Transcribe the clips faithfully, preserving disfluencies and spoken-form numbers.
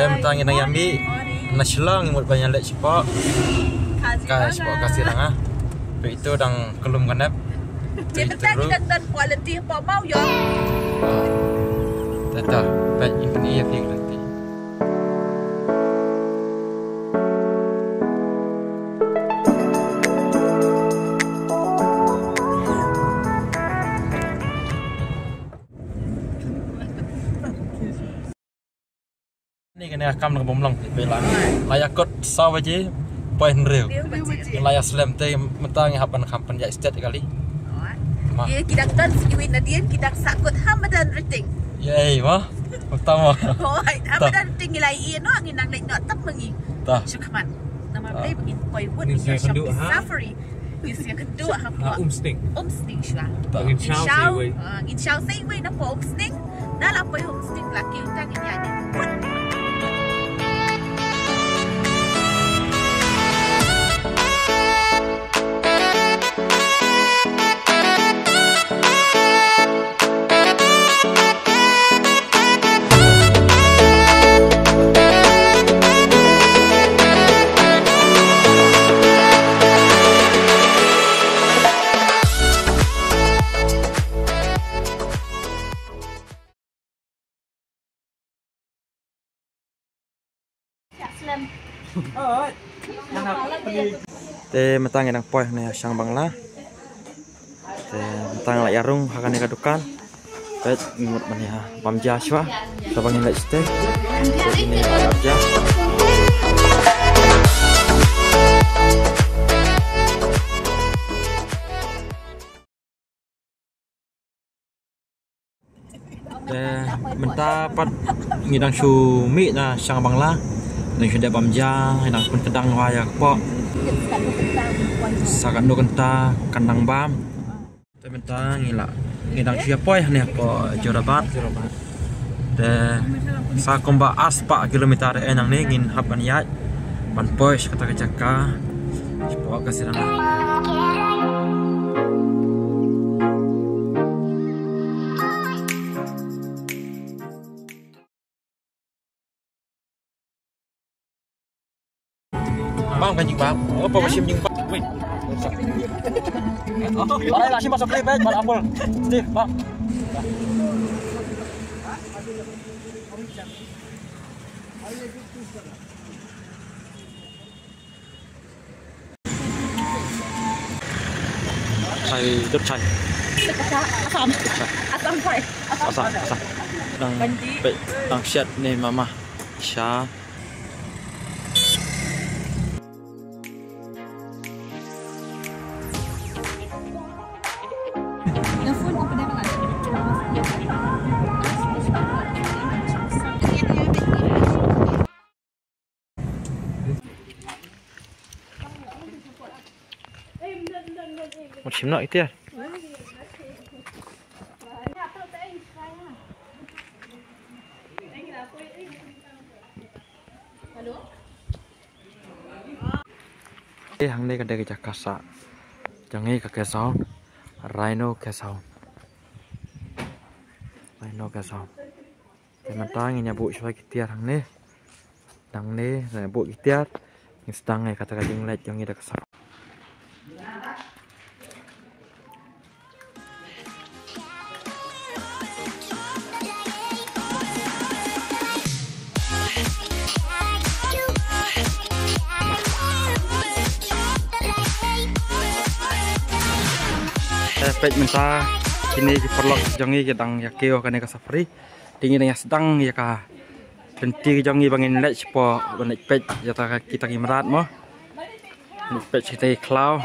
Mynta ngi dang ïa mih na Shillong, ngi mut ban ïa leit shapoh Kaziranga. Shapoh Kaziranga. Peit ito dang kyllum ka nep. Peit ito ruh. Kita dang don quality hapoh maw ïa. Tata, peit ito ïa phi quality. Ni kane ka kam na ka bym long. Peit la. La ïa kot saw baje, poi hynriew. Hynriew baje. La ïa slem te mynta ngi hap ban kham pynïaid stet kali. Ma. Ïa ki dang don shuwa nadien ki dang sah kot ha madan rating. Ïa ei ma. Mynta ma. Hoi, ha madan rating ngi la ïa noh ngi nang leit noh tam ma ngi. Ta. Shu khmat. Namar balei ba ngin poi wut ngi shopping safari. Ngin sa ïakynduh ha Umsning. Umsning shuwa. Ngin shaw sa iwei. Ngin shaw sa iwei na poi Umsning. Da la poi Umsning la kiew tang ngin ïa. Te mynta ngi dang poi hangne ha Shang Bangla. Te mynta ngi la ïa rung ha kane ka dukan. Peit ngi mut ban ïa bam ja shuwa. Shuwa ba ngin leit shatei. Peit ngi la bam ja. Te mynta pat ngi dang shu mih na Shang Bangla. Ngi dang shu dep bam ja, ngi dang pynkdang wa ïa ka pok. Sa katno kynta kan dang bam. Te mynta ngi la, ngi dang shu ïa poi hangne hapoh Jorabat. Te sa kumba ar spah kilometer eh nangne ngin hap ban ïaid ban poi sha kata ka jaka. Shapoh Kaziranga. Bang, bang, jing bang. Apa musim jing bang? Weh. Bang, lah, sim masuk clip, eh, bang, apa? Steve, bang. Chai, dot chai. Assam. Dot chai. Assam chai. Assam, Assam. Dang, dang shet ne mama. Cha. Mut shim noh ïa tia. Eh, hangne ka dei ka jaka sah jong ngi ka guest house. Rhino Guest House. Rhino Guest House. Te mynta ngin ïa buh shuwa ki tiar hangne. Nangne, ngin ïa buh ki tiar. Ngin sdang ïa kata ka jingleit jong ngi da ka sap. Eh, peit mynta kine ki paralok jong ngi ki dang ïa kiew kane ka safari. Te ngi dang ïa sdang ïa ka lynti ka jong ngi ba ngin leit shapoh ban leit peit ïa ta ka kita ki mrad mo. Leit peit kita ki khlaw.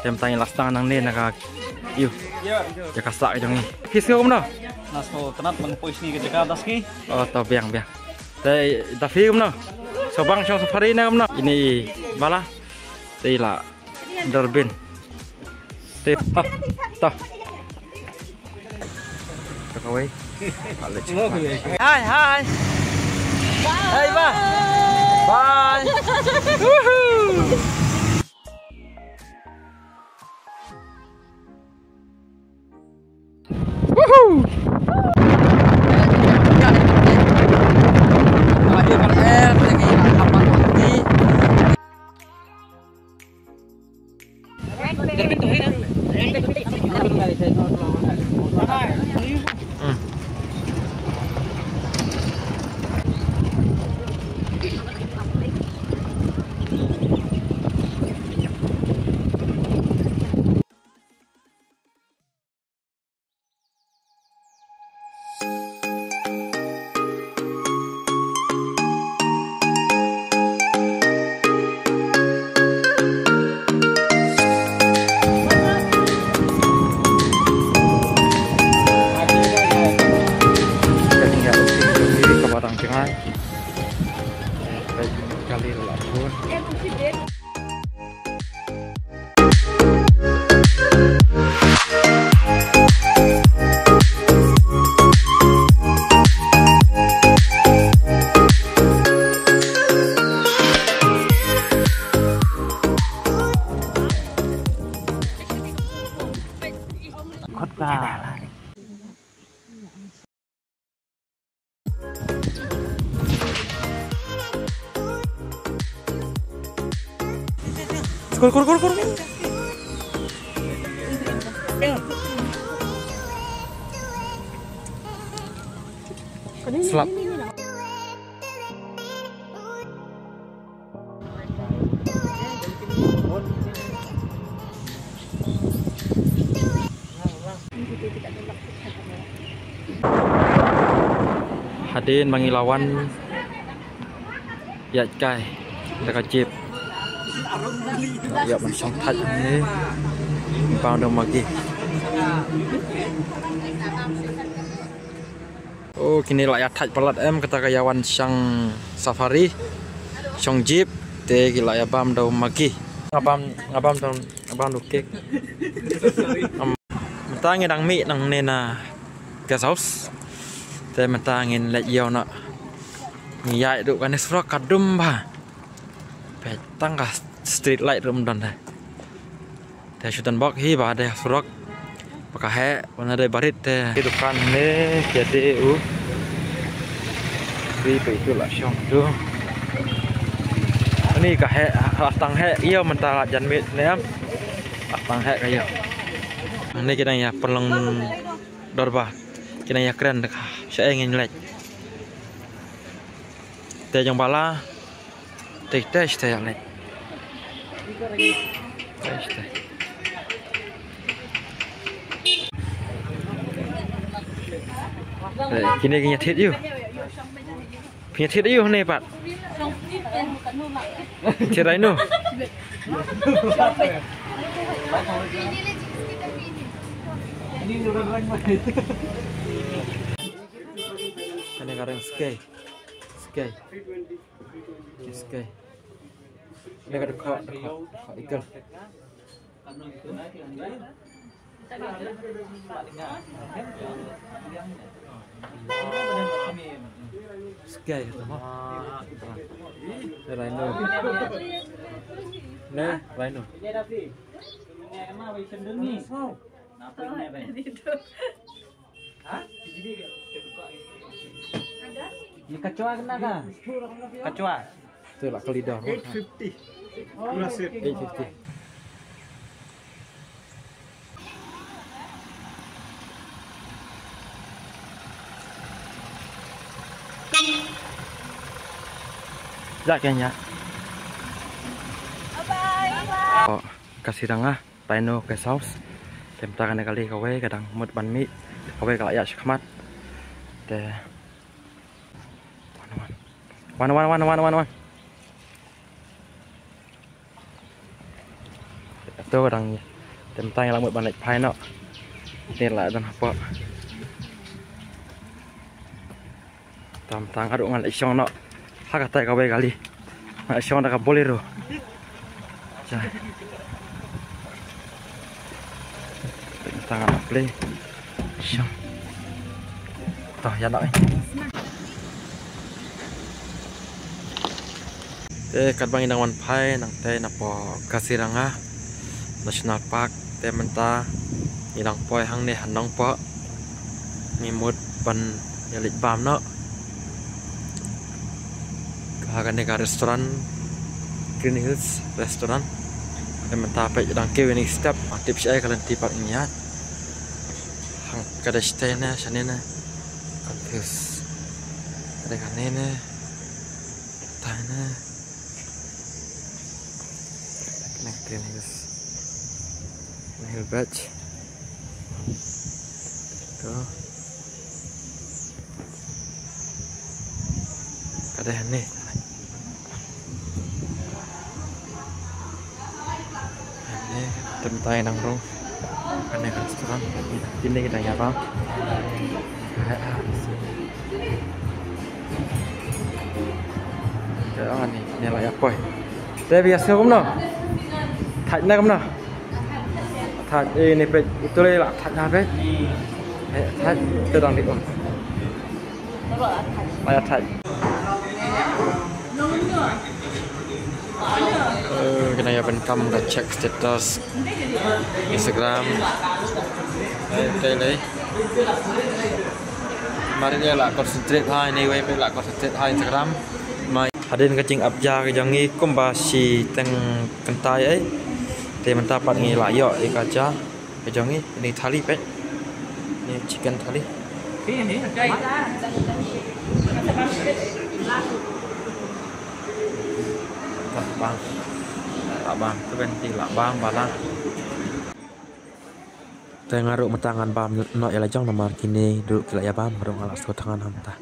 Te mynta ngi la sdang nangne na ka ïa ka sah ka jong ngi. Phi sngew kumno? Nga sngewtynnat ban poi sha kane ka jaka da sngi. Oh, to biang biang. Te da phi kumno? Sngewbang shong safari ne kumno? Ine i Bala. Te i la Durbin. Te, ah, ta. Hi, hi. Hey, bye. Bye. Woohoo. Woohoo! Kur, kur, kur, kur. Slap. Hadien ba ngi la wan ïaid kai da ka jeep. Ïa ban shong thait hangne. Bam da u Maggie. Oh, kine la ïa thait palat em, kata ka ïa wan shong safari, shong jeep, te ki la ïa bam da u Maggie. Nga bam, nga bam da, nga bam da u cake. Am, mynta ngi dang mih nangne na guest house. Te mynta ngin leit ïew noh. Ngi ïaid ruh kane surok ka dum bha. Peit tang ka street light ruh ym don de. Te shu don bok hi ba dei surok ba ka heh, ba na dei barit te. Ki dukan ne ki dei u. Ri peit tu la shong tu. Ni ka heh, ha tang heh ïa mynta la jan miet ne am. Ha tang heh ka ïa. Ni ki dang ïa pynlong dorbar. Ki dang ïa kren de ka. Sha eng ngin leit. Te jong bala. Te te te ïa leit. Te te. Eh, kine kine thied ïu. Kine thied ïu ne pat. Thied rhino. Kane ka reng sky. Sky. Sky. Ni ka dkhot, dkhot, dkhot eagle. Sky tu ha. Rhino. Ne, rhino. Ye kachwa kena ka? Kachwa. Tu lah kalidor. Eight fifty. Pura set. Eight fifty. Ïa kane. Bye bye. Oh, Kaziranga. Rhino Guest House. Te mynta kane ka lei kawei ka dang mut ban mih. Kawei ka la ïaid shakhmat. Te wan wan wan wan wan wan. Te to ka dang. Te mynta ngi la mut ban leit phai noh. Te la don hapoh. Tam tang ka ruh ngan leit shong noh ha katai kawei ka lei. Ngan leit shong da ka Bolero. Tam tang ngan leit play shong. To ïa noh. Te katba ngi dang wan phai nangtai napoh Kaziranga National Park. Te mynta ngi dang poi hangne ha Nongpoh. Ngi mut ban ïa leit bam noh ha kane ka restaurant, Green Hills Restaurant. Te mynta peit dang kiew ïa kine ki step, ngam tip shaei ka lynti pat ngin ïaid. Hangta ka dei shatei ne shane ne. Confuse. Ka dei kane ne. Kata ne. Kane Green Hills. Green Hill Beach. To. Ka dei hangne. Hangne, te mynta ngi dang rung. Kane ka restaurant. Kine kita ïa bam. Te ani, ne la ïa poi. Te biasa kumno? Thait ne kumno? Thait, eh, ni peit, itu le la thait na peit. Eh, thait, te dang di um. La ïa thait. Eh, kane ïa ban kam ka check status Instagram. Eh, te le. Mar ïa la concentrate ha, anyway, peit la concentrate ha Instagram. Mai. Hadien ka jingap ja ka jong ngi kumba shiteng kynta ïa ei. Te mynta pat ngi la ïoh ïa ka ja ka jong ngi, ïa kane ka thali peit. Ïa kane ka chicken thali. Lah bam. Lah bam. Te peit, lah bam ba la. Te nga ruh mynta ngan bam noh ïa la jong namar kine ruh ki la ïa bam, nga ruh nga la sngewthuh ngan ham ta.